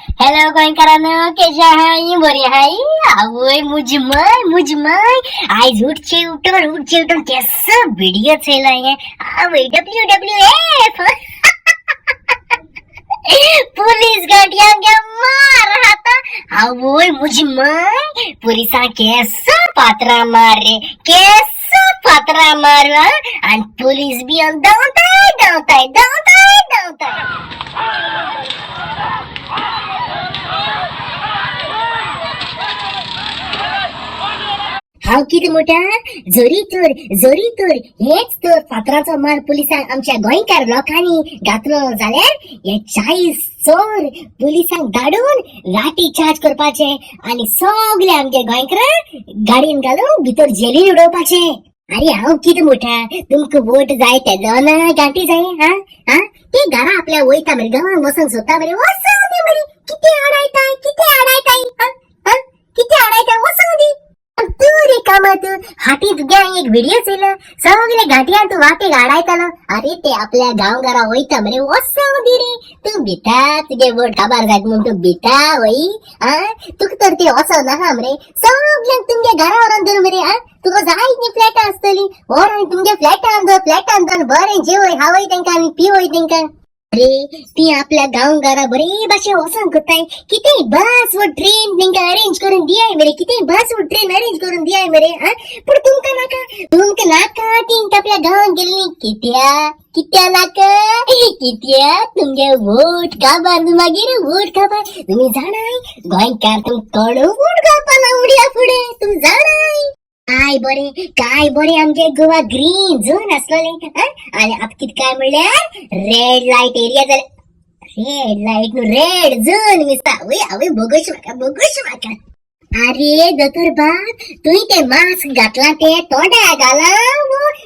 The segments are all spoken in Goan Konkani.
हॅलो गोंयकारांनो, केशे आहाय? बरी आहाय? आवय, मुजी my, मुजी my. आयज उठचे उठून, उठचे उठून केसो व्हिडिओ चोयलो हांवें. आवय, WWF police गाडयांक मार खाता. आवय, मुजी my, पुलिसांक केसो फातरां मार रे, केसो फातरां मार. आनी पुलीस बी धांवताय धांवताय धांवताय धांवताय. हांव कितें म्हणटा, जरी तर, जरी तर हेच तर फातराचो मार पुलिसांक आमच्या गोंयकार लोकांनी घातलो जाल्यार हे 40 चोर पुलिसांक धाडून लाठी चार्ज करपाचे आनी सगळे आमगे गोंयकारांक गाडयेन घालून भितर जेलीन उडोवपाचे. अरे, हांव कितें म्हणटा, तुमकां वोट जाय तेदो ना गांठी जाय. हा हा, ते घरा आपल्या वयता मरे, गांवांत वचोंक सोदता मरे, वचों दी मरे. कितें आडायताय? कितें आडायताय? हा हा, कितें आडायताय? वचों दी. तूं रे कामत हाती, तुज्या एक व्हिडिओ चोयलो, सगळे घांटयान तूं वाटेक आडायतालो. अरे, ते आपल्या गांवघरा वयता मरे, वचों दी रे. तूं भिता, तुगे वोट काबार जायत म्हूण तूं भिता वय. आ, तुका तर ते वचो नाका मरे. सगल्यांक तुमगे घरा व्हरोन धर मरे. आ, तुका जाय ती फ्लॅटां आसतली, व्हर आनी तुमगे फ्लॅटान दवर. फ्लॅटान दवर, बरें जेवय खावय तेंकां आनी पिवय तेंकां. अरे, ती आपल्या गांवघरा बरे भाशेन वचोंक कोत्ताय. कितें बस वो ट्रेन तेंकां अरेंज करून दियाय मरे, कितें बस वो ट्रेन अरेंज करून दियाय मरे. हा, पूण तुमकां नाका, तुमकां नाका ती आपल्या गांवांत गेल्ली. कित्या? कित्या नाका? कित्या तुमगे वोट काबार. मागीर वोट काबार. तुमी जाणाय, गोंयकार तुमकां कोण वोट घालपा ना उडया फुडें, तुमी जाणाय. काय बरे, काय बरे आमचे गोवा ग्रीन झोन आसलोले. आनी आतां कितें काय म्हणल्यार रेड लायट एरिया जाले. रेड लायट न्हू, रेड झोन दिसता. आवय आवय, बोगोश म्हाका, बोगोश म्हाका. अरे दोतोर बाब, तुवें ते मास्क घातला ते तोंडा घाला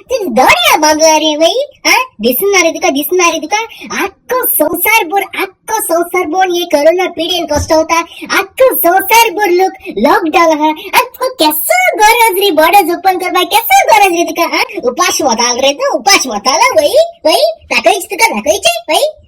तुझ दोळ्या बांदला रे वय? हा, दिसना रे तुका? दिसना रे तुका? आख्खो संवसार भर, आख्खो संवसार भर हे कोरोना पिडेन कश्टवता. आख्खो संवसार भर लोक लॉकडाऊन आहा आनी तुका केसो गरज रे बॉर्डर्स ओपन करपाक? केसो गरज रे तुका? हा, उपाश वतालो रे तूं? उपाश वतालो वय? वय, दाखयच तुका, दाखयचे वय?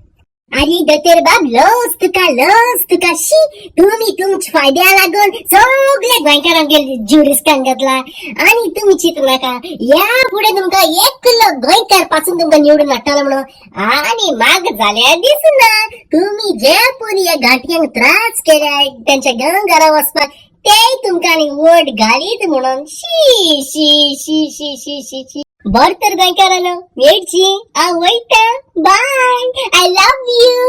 अरे दोतोर बाब, लज तुका, लज तुका. शी, तुम्ही तुमच्या फायद्या लागून सगळे गोंयकारांक जीव रिस्कान घातला. आणि तुम्ही चिंतू नाका, या फुडें तुमकां एकलो गोंयकार पासून तुमकां निवडून हाडटलो म्हणून. आणि माग जाल्यार दिसना, तुम्ही जे परी ह्या घांटयांक त्रास केल्या तेंच्या गांव घरा वचपाक, ते तुमकां आनी वोट घालीत म्हणून. शी शी शी शी शी शी शी. बर तर गोंयकारांनो, मेळची. हांव वयता. बाय, I love you.